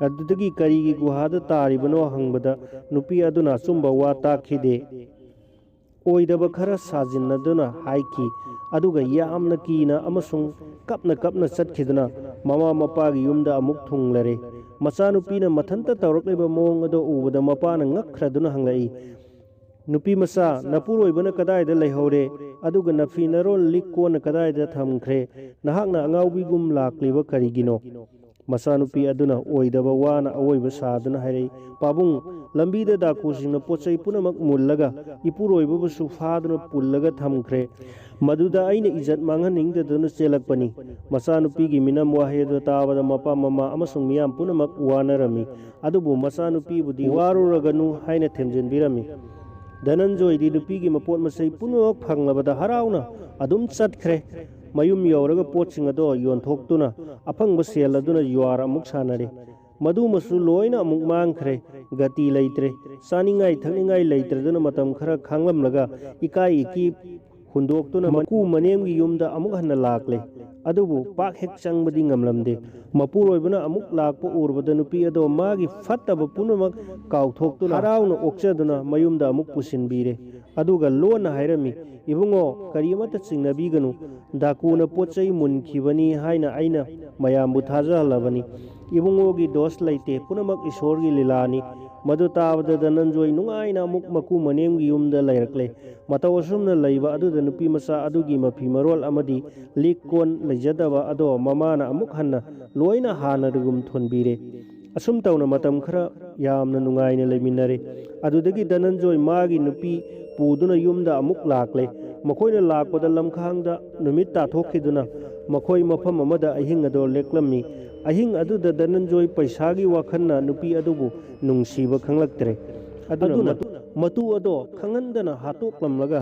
ꯑꯗꯨꯗꯒꯤ ꯀꯔꯤꯒꯤ ꯒꯨꯍꯥꯗ ꯇꯥꯔꯤꯕꯅꯣ ꯍꯪꯕꯗ ꯅꯨꯄꯤ ꯑꯗꯨꯅ ꯑꯆꯨꯝꯕ ꯋꯥ ꯇꯥꯛꯈꯤꯗꯦ꯫ ꯑꯣꯏꯗꯕ ꯈꯔ ꯁꯥꯖꯤꯟꯅꯗꯨꯅ ꯍꯥꯏꯈꯤ꯫ ꯑꯗꯨꯒ ꯌꯥꯝꯅ ꯀꯤꯅ ꯑꯃꯁꯨꯡ ꯀꯞꯅ ꯀꯞꯅ ꯆꯠꯈꯤꯗꯨꯅ ꯃꯃꯥ ꯃꯄꯥꯒꯤ ꯌꯨꯝꯗ ꯑꯃꯨꯛ ꯊꯨꯡꯂꯔꯦ꯫ ꯃꯆꯥꯅꯨꯄꯤꯅ ꯃꯊꯟꯇ ꯇꯧꯔꯛꯂꯤꯕ ꯃꯑꯣꯡ ꯑꯗꯨ ꯎꯕꯗ ꯃꯄꯥꯅ ꯉꯛꯈ꯭ꯔꯗꯨꯅ ꯍꯪꯂꯛꯏ, "ꯅꯨꯄꯤ ꯃꯆꯥ, ꯅꯄꯨꯔꯣꯏꯕꯅ ꯀꯗꯥꯏꯗ ꯂꯩꯍꯧꯔꯦ? ꯑꯗꯨꯒ ꯅꯐꯤ ꯅꯔꯣꯜ ꯂꯤꯛ ꯀꯣꯟꯅ ꯀꯗꯥꯏꯗ ꯊꯝꯈ꯭ꯔꯦ? ꯅꯍꯥꯛꯅ ꯑꯉꯥꯎꯕꯤꯒꯨꯝ ꯂꯥꯛꯂꯤꯕ ꯀꯔꯤꯒꯤꯅꯣ?" ꯃꯆꯥꯅꯨꯄꯤ ꯑꯗꯨꯅ ꯑꯣꯏꯗꯕ ꯋꯥꯅ ꯑꯋꯣꯏꯕ ꯁꯥꯗꯨꯅ ꯍꯥꯏꯔꯛꯏ, "ꯄꯥꯕꯨꯡ, ꯂꯝꯕꯤꯗ ꯗꯥꯀꯨꯁꯤꯡꯅ ꯄꯣꯠ ꯆꯩ ꯄꯨꯝꯅꯃꯛ ꯃꯨꯜꯂꯒ ꯏꯄꯨꯔꯣꯏꯕꯕꯨꯁꯨ ꯐꯥꯗꯨꯅ ꯄꯨꯜꯂꯒ ꯊꯝꯈ꯭ꯔꯦ꯫ ꯃꯗꯨꯗ ꯑꯩꯅ ꯏꯖꯠ ꯃꯥꯡꯍꯟꯅꯤꯡꯗꯗꯨꯅ ꯆꯦꯜꯂꯛꯄꯅꯤ꯫" ꯃꯆꯥꯅꯨꯄꯤꯒꯤ ꯃꯤꯅꯝ ꯋꯥꯍꯩ ꯑꯗꯨ ꯇꯥꯕꯗ ꯃꯄꯥ ꯃꯃꯥ ꯑꯃꯁꯨꯡ ꯃꯤꯌꯥꯝ ꯄꯨꯝꯅꯃꯛ ꯋꯥꯅꯔꯝꯃꯤ꯫ ꯑꯗꯨꯕꯨ ꯃꯆꯥꯅꯨꯄꯤꯕꯨꯗꯤ ꯋꯥꯔꯨꯔꯒꯅꯨ ꯍꯥꯏꯅ ꯊꯦꯝꯖꯤꯟꯕꯤꯔꯝꯃꯤ꯫ ꯙꯅꯟꯖꯣꯏꯗꯤ ꯅꯨꯄꯤꯒꯤ ꯃꯄꯣꯠ ꯃꯆꯩ ꯄꯨꯝꯅꯃꯛ ꯐꯪꯂꯕꯗ ꯍꯔꯥꯎꯅ ꯑꯗꯨꯝ ꯆꯠꯈ꯭ꯔꯦ꯫ ꯃꯌꯨꯝ ꯌꯧꯔꯒ ꯄꯣꯠꯁꯤꯡ ꯑꯗꯣ ꯌꯣꯟꯊꯣꯛꯇꯨꯅ ꯑꯐꯪꯕ ꯁꯦꯜ ꯑꯗꯨꯅ ꯖꯨꯋꯥꯔ ꯑꯃꯨꯛ ꯁꯥꯟꯅꯔꯦ꯫ ꯃꯗꯨꯃꯁꯨ ꯂꯣꯏꯅ ꯑꯃꯨꯛ ꯃꯥꯡꯈ꯭ꯔꯦ꯫ ꯒꯇꯤ ꯂꯩꯇ꯭ꯔꯦ꯫ ꯆꯥꯅꯤꯡꯉꯥꯏ ꯊꯛꯅꯤꯡꯉꯥꯏ ꯂꯩꯇ꯭ꯔꯗꯨꯅ ꯃꯇꯝ ꯈꯔ ꯈꯥꯡꯂꯝꯂꯒ ꯏꯀꯥꯏ ꯏꯀꯤ ꯍꯨꯟꯗꯣꯛꯇꯨꯅ ꯃꯀꯨ ꯃꯅꯦꯝꯒꯤ ꯌꯨꯝꯗ ꯑꯃꯨꯛ ꯍꯟꯅ ꯂꯥꯛꯂꯦ꯫ ꯑꯗꯨꯕꯨ ꯄꯥꯛ ꯍꯦꯛ ꯆꯪꯕꯗꯤ ꯉꯝꯂꯝꯗꯦ꯫ ꯃꯄꯨꯔꯣꯏꯕꯅ ꯑꯃꯨꯛ ꯂꯥꯛꯄ ꯎꯔꯕꯗ ꯅꯨꯄꯤ ꯑꯗꯣ ꯃꯥꯒꯤ ꯐꯠꯇꯕ ꯄꯨꯝꯅꯃꯛ ꯀꯥꯎꯊꯣꯛꯇꯨꯅ ꯍꯔꯥꯎꯅ ꯑꯣꯛꯆꯗꯨꯅ ꯃꯌꯨꯝꯗ ꯑꯃꯨꯛ ꯄꯨꯁꯤꯟꯕꯤꯔꯦ꯫ ꯑꯗꯨꯒ ꯂꯣꯟꯅ ꯍꯥꯏꯔꯝꯃꯤ, "ꯏꯕꯨꯡꯉꯣ, ꯀꯔꯤ ꯑꯃꯠꯇ ꯆꯤꯡꯅꯕꯤꯒꯅꯨ꯫ ꯗꯥꯀꯨꯅ ꯄꯣꯠ ꯆꯩ ꯃꯨꯟꯈꯤꯕꯅꯤ ꯍꯥꯏꯅ ꯑꯩꯅ ꯃꯌꯥꯝꯕꯨ ꯊꯥꯖꯍꯜꯂꯕꯅꯤ꯫ ꯏꯕꯨꯡꯉꯣꯒꯤ ꯗꯣꯁ ꯂꯩꯇꯦ, ꯄꯨꯝꯅꯃꯛ ꯏꯁꯣꯔꯒꯤ ꯂꯤꯂꯥꯅꯤ꯫ ꯃꯗꯨ ꯇꯥꯕꯗ ꯙꯅꯟꯖꯣꯏ ꯅꯨꯡꯉꯥꯏꯅ ꯑꯃꯨꯛ ꯃꯀꯨ ꯃꯅꯦꯝꯒꯤ ꯌꯨꯝꯗ ꯂꯩꯔꯛꯂꯦ꯫ ꯃꯇꯧ ꯑꯁꯨꯝꯅ ꯂꯩꯕ ꯑꯗꯨꯗ ꯅꯨꯄꯤ ꯃꯆꯥ ꯑꯗꯨꯒꯤ ꯃꯐꯤ ꯃꯔꯣꯜ ꯑꯃꯗꯤ ꯂꯤꯛ ꯀꯣꯟ ꯂꯩꯖꯗꯕ ꯑꯗꯣ ꯃꯃꯥꯅ ꯑꯃꯨꯛ ꯍꯟꯅ ꯂꯣꯏꯅ ꯍꯥꯟꯅꯒꯨꯝ ꯊꯣꯟꯕꯤꯔꯦ꯫ ꯑꯁꯨꯝ ꯇꯧꯅ ꯃꯇꯝ ꯈꯔ ꯌꯥꯝꯅ ꯅꯨꯡꯉꯥꯏꯅ ꯂꯩꯃꯤꯟꯅꯔꯦ꯫ ꯑꯗꯨꯗꯒꯤ ꯙꯅꯟꯖꯣꯏ ꯃꯥꯒꯤ ꯅꯨꯄꯤ ꯄꯨꯗꯨꯅ ꯌꯨꯝꯗ ꯑꯃꯨꯛ ꯂꯥꯛꯂꯦ꯫ ꯃꯈꯣꯏꯅ ꯂꯥꯛꯄꯗ ꯂꯝꯈꯥꯡꯗ ꯅꯨꯃꯤꯠ ꯇꯥꯊꯣꯛꯈꯤꯗꯨꯅ ꯃꯈꯣꯏ ꯃꯐꯝ ꯑꯃꯗ ꯑꯍꯤꯡ ꯑꯗꯣ ꯂꯦꯛꯂꯝꯃꯤ꯫ ꯑꯍꯤꯡ ꯑꯗꯨꯗ ꯙꯅꯟꯖꯣꯏ ꯄꯩꯁꯥꯒꯤ ꯋꯥꯈꯜꯅ ꯅꯨꯄꯤ ꯑꯗꯨꯕꯨ ꯅꯨꯡꯁꯤꯕ ꯈꯪꯂꯛꯇ꯭ꯔꯦ꯫ ꯑꯗꯨꯅ ꯑꯗꯨꯅ ꯃꯇꯨ ꯑꯗꯣ ꯈꯪꯍꯟꯗꯅ ꯍꯥꯠꯇꯣꯛꯂꯝꯂꯒ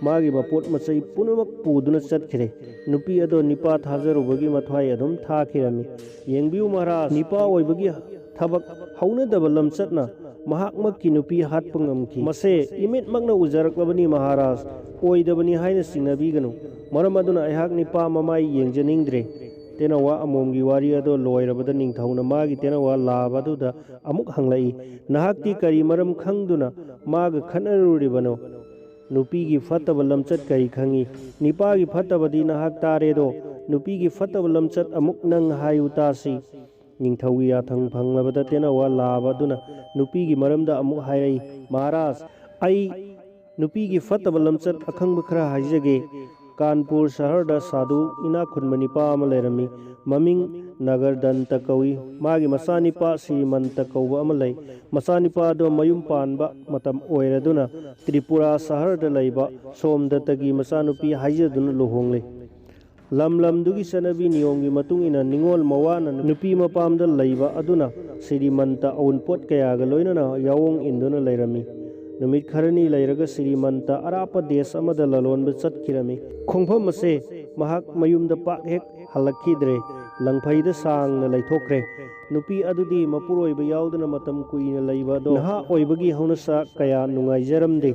ꯃꯥꯒꯤ ꯃꯄꯣꯠ ꯃꯆꯩ ꯄꯨꯝꯅꯃꯛ ꯄꯨꯗꯨꯅ ꯆꯠꯈ꯭ꯔꯦ꯫ ꯅꯨꯄꯤ ꯑꯗꯣ ꯅꯤꯄꯥ ꯊꯥꯖꯔꯨꯕꯒꯤ ꯃꯊ꯭ꯋꯥꯏ ꯑꯗꯨꯝ ꯊꯥꯈꯤꯔꯝꯃꯤ꯫ ꯌꯦꯡꯕꯤꯌꯨ ꯃꯍꯥꯔꯥꯖ, ꯅꯤꯄꯥ ꯑꯣꯏꯕꯒꯤ ꯊꯕꯛ ꯍꯧꯅꯗꯕ ꯂꯝꯆꯠꯅ ꯃꯍꯥꯛꯃꯛꯀꯤ ꯅꯨꯄꯤ ꯍꯥꯠꯄ ꯉꯝꯈꯤ꯫ ꯃꯁꯦ ꯏꯃꯤꯠꯃꯛꯅ ꯎꯖꯔꯛꯂꯕꯅꯤ ꯃꯍꯥꯔꯥꯖ꯫ ꯑꯣꯏꯗꯕꯅꯤ ꯍꯥꯏꯅ ꯆꯤꯡꯅꯕꯤꯒꯅꯨ꯫ ꯃꯔꯝ ꯑꯗꯨꯅ ꯑꯩꯍꯥꯛ ꯅꯤꯄꯥ ꯃꯃꯥꯏ ꯌꯦꯡꯖꯅꯤꯡꯗ꯭ꯔꯦ꯫ ꯇꯦꯅꯋꯥ ꯑꯃꯣꯝꯒꯤ ꯋꯥꯔꯤ ꯑꯗꯣ ꯂꯣꯏꯔꯕꯗ ꯅꯤꯡꯊꯧꯅ ꯃꯥꯒꯤ ꯇꯦꯅꯋꯥ ꯂꯥꯕ ꯑꯗꯨꯗ ꯑꯃꯨꯛ ꯍꯪꯂꯛꯏ, "ꯅꯍꯥꯛꯇꯤ ꯀꯔꯤ ꯃꯔꯝ ꯈꯪꯗꯨꯅ ꯃꯥꯒ ꯈꯠꯅꯔꯨꯔꯤꯕꯅꯣ? ꯅꯨꯄꯤꯒꯤ ꯐꯠꯇꯕ ꯂꯝꯆꯠ ꯀꯔꯤ ꯈꯪꯉꯤ? ꯅꯤꯄꯥꯒꯤ ꯐꯠꯇꯕꯗꯤ ꯅꯍꯥꯛ ꯇꯥꯔꯦꯗꯣ, ꯅꯨꯄꯤꯒꯤ ꯐꯠꯇꯕ ꯂꯝꯆꯠ ꯑꯃꯨꯛ ꯅꯪ ꯍꯥꯏꯌꯨ ꯇꯥꯁꯤ꯫" ꯅꯤꯡꯊꯧꯒꯤ ꯌꯥꯊꯪ ꯐꯪꯂꯕꯗ ꯇꯦꯅꯋꯥ ꯂꯥꯕ ꯑꯗꯨꯅ ꯅꯨꯄꯤꯒꯤ ꯃꯔꯝꯗ ꯑꯃꯨꯛ ꯍꯥꯏꯔꯛꯏ, "ꯃꯍꯥꯔꯥꯖ, ꯑꯩ ꯅꯨꯄꯤꯒꯤ ꯐꯠꯇꯕ ꯂꯝꯆꯠ ꯑꯈꯪꯕ ꯈꯔ ꯍꯥꯏꯖꯒꯦ꯫ ꯀꯥꯟꯄꯨꯔ ꯁꯍꯔꯗ ꯁꯥꯗꯨ ꯏꯅꯥꯛ ꯈꯨꯟꯕ ꯅꯤꯄꯥ ꯑꯃ ꯂꯩꯔꯝꯃꯤ꯫ ꯃꯃꯤꯡ ꯅꯒꯔꯗꯟꯇ ꯀꯧꯏ꯫ ꯃꯥꯒꯤ ꯃꯆꯥꯅꯤꯄꯥ ꯁ꯭ꯔꯤꯃꯟꯇ ꯀꯧꯕ ꯑꯃ ꯂꯩ꯫ ꯃꯆꯥꯅꯤꯄꯥ ꯑꯗꯣ ꯃꯌꯨꯝ ꯄꯥꯟꯕ ꯃꯇꯝ ꯑꯣꯏꯔꯗꯨꯅ ꯇ꯭ꯔꯤꯄꯨꯔꯥ ꯁꯍꯔꯗ ꯂꯩꯕ ꯁꯣꯝꯗꯠꯇꯒꯤ ꯃꯆꯥꯅꯨꯄꯤ ꯍꯥꯏꯖꯗꯨꯅ ꯂꯨꯍꯣꯡꯂꯦ꯫ ꯂꯝ ꯂꯝꯗꯨꯒꯤ ꯆꯠꯅꯕꯤ ꯅꯤꯌꯣꯝꯒꯤ ꯃꯇꯨꯡ ꯏꯟꯅ ꯅꯤꯉꯣꯜ ꯃꯋꯥꯅ ꯅꯨꯄꯤ ꯃꯄꯥꯝꯗ ꯂꯩꯕ ꯑꯗꯨꯅ ꯁ꯭ꯔꯤꯃꯟꯇ ꯑꯎꯟꯄꯣꯠ ꯀꯌꯥꯒ ꯂꯣꯏꯅꯅ ꯌꯥꯑꯣꯡ ꯏꯟꯗꯨꯅ ꯂꯩꯔꯝꯃꯤ꯫ ꯅꯨꯃꯤꯠ ꯈꯔꯅꯤ ꯂꯩꯔꯒ ꯁ꯭ꯔꯤꯃꯟꯇ ꯑꯔꯥꯞꯄ ꯗꯦꯁ ꯑꯃꯗ ꯂꯂꯣꯟꯕ ꯆꯠꯈꯤꯔꯝꯃꯤ꯫ ꯈꯣꯡꯐꯝ ꯑꯁꯦ ꯃꯍꯥꯛ ꯃꯌꯨꯝꯗ ꯄꯥꯛ ꯍꯦꯛ ꯍꯜꯂꯛꯈꯤꯗ꯭ꯔꯦ꯫ ꯂꯪꯐꯩꯗ ꯁꯥꯡꯅ ꯂꯩꯊꯣꯛꯈ꯭ꯔꯦ꯫ ꯅꯨꯄꯤ ꯑꯗꯨꯗꯤ ꯃꯄꯨꯔꯣꯏꯕ ꯌꯥꯎꯗꯅ ꯃꯇꯝ ꯀꯨꯏꯅ ꯂꯩꯕ ꯑꯗꯣ ꯅꯍꯥ ꯑꯣꯏꯕꯒꯤ ꯍꯧꯅꯁꯥ ꯀꯌꯥ ꯅꯨꯡꯉꯥꯏꯖꯔꯝꯗꯦ꯫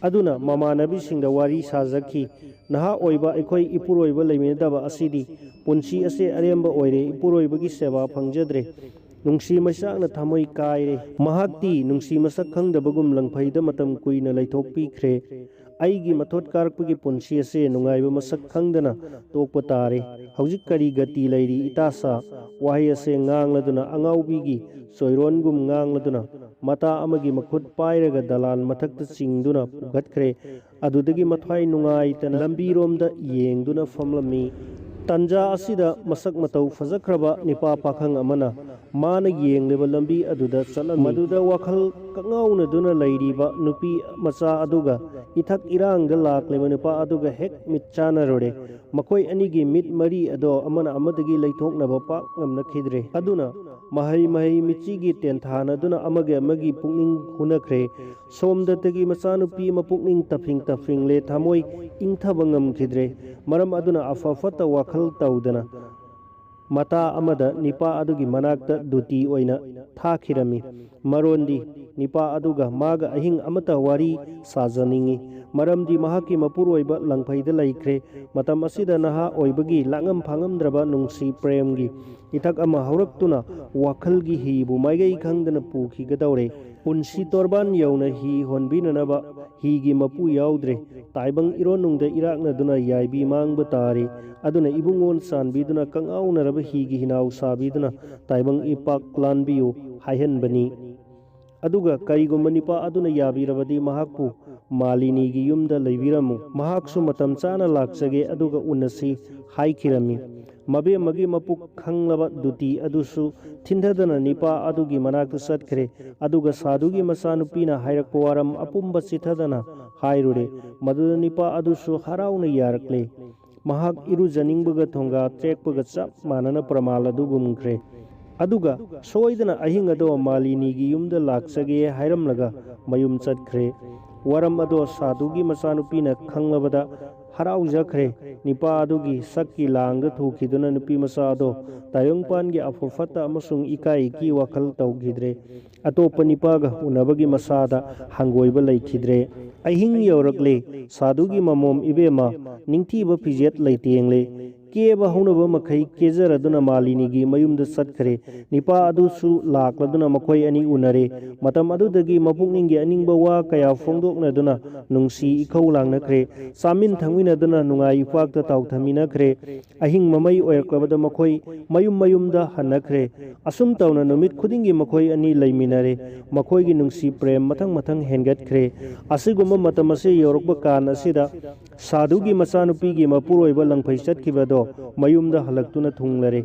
ꯑꯗꯨꯅ ꯃꯃꯥꯟꯅꯕꯤꯁꯤꯡꯗ ꯋꯥꯔꯤ ꯁꯥꯖꯈꯤ꯫ "ꯅꯍꯥ ꯑꯣꯏꯕ ꯑꯩꯈꯣꯏ ꯏꯄꯨꯔꯣꯏꯕ ꯂꯩꯃꯤꯟꯅꯗꯕ ꯑꯁꯤꯗꯤ ꯄꯨꯟꯁꯤ ꯑꯁꯦ ꯑꯔꯦꯝꯕ ꯑꯣꯏꯔꯦ, ꯏꯄꯨꯔꯣꯏꯕꯒꯤ ꯁꯦꯕꯥ ꯐꯪꯖꯗ꯭ꯔꯦ꯫ ꯅꯨꯡꯁꯤ ꯃꯩꯆꯥꯛꯅ ꯊꯃꯣꯏ ꯀꯥꯏꯔꯦ꯫" ꯃꯍꯥꯛꯇꯤ ꯅꯨꯡꯁꯤ ꯃꯁꯛ ꯈꯪꯗꯕꯒꯨꯝ ꯂꯪꯐꯩꯗ ꯃꯇꯝ ꯀꯨꯏꯅ ꯂꯩꯊꯣꯛꯄꯤꯈ꯭ꯔꯦ꯫ ꯑꯩꯒꯤ ꯃꯊꯣꯠ ꯀꯥꯔꯛꯄꯒꯤ ꯄꯨꯟꯁꯤ ꯑꯁꯦ ꯅꯨꯡꯉꯥꯏꯕ ꯃꯁꯛ ꯈꯪꯗꯅ ꯇꯣꯛꯄ ꯇꯥꯔꯦ꯫ ꯍꯧꯖꯤꯛ ꯀꯔꯤ ꯒꯇꯤ ꯂꯩꯔꯤ ꯏꯇꯥ ꯁꯥ?" ꯋꯥꯍꯩ ꯑꯁꯦ ꯉꯥꯡꯂꯗꯨꯅ ꯑꯉꯥꯎꯕꯤꯒꯤ ꯆꯣꯏꯔꯣꯟꯒꯨꯝ ꯉꯥꯡꯂꯗꯨꯅ ꯃꯇꯥ ꯑꯃꯒꯤ ꯃꯈꯨꯠ ꯄꯥꯏꯔꯒ ꯗꯂꯥꯟ ꯃꯊꯛꯇ ꯆꯤꯡꯗꯨꯅ ꯄꯨꯈꯠꯈ꯭ꯔꯦ꯫ ꯑꯗꯨꯗꯒꯤ ꯃꯊ꯭ꯋꯥꯏ ꯅꯨꯡꯉꯥꯏꯇꯅ ꯂꯝꯕꯤꯔꯣꯝꯗ ꯌꯦꯡꯗꯨꯅ ꯐꯝꯂꯝꯃꯤ꯫ ꯇꯟꯖꯥ ꯑꯁꯤꯗ ꯃꯁꯛ ꯃꯇꯧ ꯐꯖꯈ꯭ꯔꯕ ꯅꯤꯄꯥ ꯄꯥꯈꯪ ꯑꯃꯅ ꯃꯥꯅ ꯌꯦꯡꯂꯤꯕ ꯂꯝꯕꯤ ꯑꯗꯨꯗ ꯆꯠꯂꯝꯃꯤ꯫ ꯃꯗꯨꯗ ꯋꯥꯈꯜ ꯀꯉꯥꯎꯅꯗꯨꯅ ꯂꯩꯔꯤꯕ ꯅꯨꯄꯤ ꯃꯆꯥ ꯑꯗꯨꯒ ꯏꯊꯛ ꯏꯔꯥꯡꯗ ꯂꯥꯛꯂꯤꯕ ꯅꯨꯄꯥ ꯑꯗꯨꯒ ꯍꯦꯛ ꯃꯤꯠ ꯆꯥꯟꯅꯔꯨꯔꯦ꯫ ꯃꯈꯣꯏ ꯑꯅꯤꯒꯤ ꯃꯤꯠ ꯃꯔꯤ ꯑꯗꯣ ꯑꯃꯅ ꯑꯃꯗꯒꯤ ꯂꯩꯊꯣꯛꯅꯕ ꯄꯥꯛ ꯉꯝꯅꯈꯤꯗ꯭ꯔꯦ꯫ ꯑꯗꯨꯅ ꯃꯍꯩ ꯃꯍꯩ ꯃꯤꯆꯤꯒꯤ ꯇꯦꯟꯊꯥꯅꯗꯨꯅ ꯑꯃꯒꯤ ꯑꯃꯒꯤ ꯄꯨꯛꯅꯤꯡ ꯍꯨꯅꯈ꯭ꯔꯦ꯫ ꯁꯣꯝꯗꯇꯒꯤ ꯃꯆꯥꯅꯨꯄꯤ ꯑꯃ ꯄꯨꯛꯅꯤꯡ ꯇꯞꯐꯤꯡ ꯇꯞꯐꯤꯡꯂꯦ, ꯊꯃꯣꯏ ꯏꯪꯊꯕ ꯉꯝꯈꯤꯗ꯭ꯔꯦ꯫ ꯃꯔꯝ ꯑꯗꯨꯅ ꯑꯐ ꯐꯠꯇ ꯋꯥꯈꯜ ꯇꯧꯗꯅ ꯃꯇꯥ ꯑꯃꯗ ꯅꯤꯄꯥ ꯑꯗꯨꯒꯤ ꯃꯅꯥꯛꯇ ꯗꯨꯇꯤ ꯑꯣꯏꯅ ꯊꯥꯈꯤꯔꯝꯃꯤ꯫ ꯃꯔꯣꯟꯗꯤ ꯅꯤꯄꯥ ꯑꯗꯨꯒ ꯃꯥꯒ ꯑꯍꯤꯡ ꯑꯃꯠꯇ ꯋꯥꯔꯤ ꯁꯥꯖꯅꯤꯡꯏ꯫ ꯃꯔꯝꯗꯤ ꯃꯍꯥꯛꯀꯤ ꯃꯄꯨꯔꯣꯏꯕ ꯂꯪꯐꯩꯗ ꯂꯩꯈ꯭ꯔꯦ꯫ ꯃꯇꯝ ꯑꯁꯤꯗ ꯅꯍꯥ ꯑꯣꯏꯕꯒꯤ ꯂꯥꯡꯉꯝ ꯐꯥꯡꯉꯝꯗ꯭ꯔꯕ ꯅꯨꯡꯁꯤ ꯄ꯭ꯔꯦꯝꯒꯤ ꯏꯊꯛ ꯑꯃ ꯍꯧꯔꯛꯇꯨꯅ ꯋꯥꯈꯜꯒꯤ ꯍꯤꯕꯨ ꯃꯥꯏꯀꯩ ꯈꯪꯗꯅ ꯄꯨꯈꯤꯒꯗꯧꯔꯦ꯫ ꯄꯨꯟꯁꯤ ꯇꯣꯔꯕꯥꯟ ꯌꯧꯅ ꯍꯤ ꯍꯣꯟꯕꯤꯅꯅꯕ ꯍꯤꯒꯤ ꯃꯄꯨ ꯌꯥꯎꯗ꯭ꯔꯦ꯫ ꯇꯥꯏꯕꯪ ꯏꯔꯣꯟꯅꯨꯡꯗ ꯏꯔꯥꯛꯅꯗꯨꯅ ꯌꯥꯏꯕꯤ ꯃꯥꯡꯕ ꯇꯥꯔꯦ꯫ ꯑꯗꯨꯅ ꯏꯕꯨꯡꯉꯣꯟ ꯆꯥꯟꯕꯤꯗꯨꯅ ꯀꯉꯥꯎꯅꯔꯕ ꯍꯤꯒꯤ ꯍꯤꯅꯥꯎ ꯁꯥꯕꯤꯗꯨꯅ ꯇꯥꯏꯕꯪ ꯏꯄꯥꯛ ꯂꯥꯟꯕꯤꯌꯨ ꯍꯥꯏꯍꯟꯕꯅꯤ꯫ ꯑꯗꯨꯒ ꯀꯔꯤꯒꯨꯝꯕ ꯅꯤꯄꯥ ꯑꯗꯨꯅ ꯌꯥꯕꯤꯔꯕꯗꯤ ꯃꯍꯥꯛꯄꯨ ꯃꯥꯂꯤꯅꯤꯒꯤ ꯌꯨꯝꯗ ꯂꯩꯕꯤꯔꯝꯃꯨ꯫ ꯃꯍꯥꯛꯁꯨ ꯃꯇꯝ ꯆꯥꯅ ꯂꯥꯛꯆꯒꯦ ꯑꯗꯨꯒ ꯎꯅꯁꯤ ꯍꯥꯏꯈꯤꯔꯝꯃꯤ꯫ ꯃꯕꯦꯝꯃꯒꯤ ꯃꯄꯨꯛ ꯈꯪꯂꯕ ꯗꯨꯇꯤ ꯑꯗꯨꯁꯨ ꯊꯤꯟꯊꯗꯅ ꯅꯤꯄꯥ ꯑꯗꯨꯒꯤ ꯃꯅꯥꯛꯇ ꯆꯠꯈ꯭ꯔꯦ꯫ ꯑꯗꯨꯒ ꯁꯥꯗꯨꯒꯤ ꯃꯆꯥꯅꯨꯄꯤꯅ ꯍꯥꯏꯔꯛꯄ ꯋꯥꯔꯝ ꯑꯄꯨꯝꯕ ꯆꯤꯊꯗꯅ ꯍꯥꯏꯔꯨꯔꯦ꯫ ꯃꯗꯨꯗ ꯅꯤꯄꯥ ꯑꯗꯨꯁꯨ ꯍꯔꯥꯎꯅ ꯌꯥꯔꯛꯂꯦ꯫ ꯃꯍꯥꯛ ꯏꯔꯨꯖꯅꯤꯡꯕꯒ ꯊꯣꯡꯒꯥ ꯇ꯭ꯔꯦꯛꯄꯒ ꯆꯞ ꯃꯥꯟꯅꯅ ꯄ꯭ꯔꯃꯥꯜ ꯑꯗꯨꯒꯨꯝꯈ꯭ꯔꯦ꯫ ꯑꯗꯨꯒ ꯁꯣꯏꯗꯅ ꯑꯍꯤꯡ ꯑꯗꯣ ꯃꯥꯂꯤꯅꯤꯒꯤ ꯌꯨꯝꯗ ꯂꯥꯛꯆꯒꯦ ꯍꯥꯏꯔꯝꯂꯒ ꯃꯌꯨꯝ ꯆꯠꯈ꯭ꯔꯦ꯫ ꯋꯥꯔꯝ ꯑꯗꯣ ꯁꯥꯗꯨꯒꯤ ꯃꯆꯥꯅꯨꯄꯤꯅ ꯈꯪꯂꯕꯗ ꯍꯔꯥꯎꯖꯈ꯭ꯔꯦ꯫ ꯅꯤꯄꯥ ꯑꯗꯨꯒꯤ ꯁꯛꯀꯤ ꯂꯥꯡꯗ ꯊꯨꯈꯤꯗꯨꯅ ꯅꯨꯄꯤ ꯃꯆꯥ ꯑꯗꯣ ꯇꯥꯏꯕꯪꯄꯥꯟꯒꯤ ꯑꯐ ꯐꯠꯇ ꯑꯃꯁꯨꯡ ꯏꯀꯥꯏ ꯏꯀꯤ ꯋꯥꯈꯜ ꯇꯧꯈꯤꯗ꯭ꯔꯦ꯫ ꯑꯇꯣꯞꯄ ꯅꯤꯄꯥꯒ ꯎꯅꯕꯒꯤ ꯃꯁꯥꯗ ꯍꯪꯒꯣꯏꯕ ꯂꯩꯈꯤꯗ꯭ꯔꯦ꯫ ꯑꯍꯤꯡ ꯌꯧꯔꯛꯂꯦ꯫ ꯁꯥꯗꯨꯒꯤ ꯃꯃꯣꯝ ꯏꯕꯦꯝꯃ ꯅꯤꯡꯊꯤꯕ ꯐꯤꯖꯦꯠ ꯂꯩꯇꯦꯡꯂꯦ꯫ ꯀꯦꯕ ꯍꯧꯅꯕ ꯃꯈꯩ ꯀꯦꯖꯔꯗꯨꯅ ꯃꯥꯂꯤꯅꯤꯒꯤ ꯃꯌꯨꯝꯗ ꯆꯠꯈ꯭ꯔꯦ꯫ ꯅꯤꯄꯥ ꯑꯗꯨꯁꯨ ꯂꯥꯛꯂꯗꯨꯅ ꯃꯈꯣꯏ ꯑꯅꯤ ꯎꯅꯔꯦ꯫ ꯃꯇꯝ ꯑꯗꯨꯗꯒꯤ ꯃꯄꯨꯛꯅꯤꯡꯒꯤ ꯑꯅꯤꯡꯕ ꯋꯥ ꯀꯌꯥ ꯐꯣꯡꯗꯣꯛꯅꯗꯨꯅ ꯅꯨꯡꯁꯤ ꯏꯈꯧ ꯂꯥꯡꯅꯈ꯭ꯔꯦ꯫ ꯆꯥꯃꯤꯟ ꯊꯛꯃꯤꯟꯅꯗꯨꯅ ꯅꯨꯡꯉꯥꯏ ꯏꯄꯥꯛꯇ ꯇꯥꯎꯊꯃꯤꯟꯅꯈ꯭ꯔꯦ꯫ ꯑꯍꯤꯡ ꯃꯃꯩ ꯑꯣꯏꯔꯛꯂꯕꯗ ꯃꯈꯣꯏ ꯃꯌꯨꯝ ꯃꯌꯨꯝꯗ ꯍꯟꯅꯈ꯭ꯔꯦ꯫ ꯑꯁꯨꯝ ꯇꯧꯅ ꯅꯨꯃꯤꯠ ꯈꯨꯗꯤꯡꯒꯤ ꯃꯈꯣꯏ ꯑꯅꯤ ꯂꯩꯃꯤꯟꯅꯔꯦ꯫ ꯃꯈꯣꯏꯒꯤ ꯅꯨꯡꯁꯤ ꯄ꯭ꯔꯦꯝ ꯃꯊꯪ ꯃꯊꯪ ꯍꯦꯟꯒꯠꯈ꯭ꯔꯦ꯫ ꯑꯁꯤꯒꯨꯝꯕ ꯃꯇꯝ ꯑꯁꯤ ꯌꯧꯔꯛꯄ ꯀꯥꯟ ꯑꯁꯤꯗ ꯁꯥꯙꯨꯒꯤ ꯃꯆꯥꯅꯨꯄꯤꯒꯤ ꯃꯄꯨꯔꯣꯏꯕ ꯂꯪꯐꯩ ꯆꯠꯈꯤꯕꯗꯣ ꯃꯌꯨꯝꯗ ꯍꯜꯂꯛꯇꯨꯅ ꯊꯨꯡꯂꯔꯦ꯫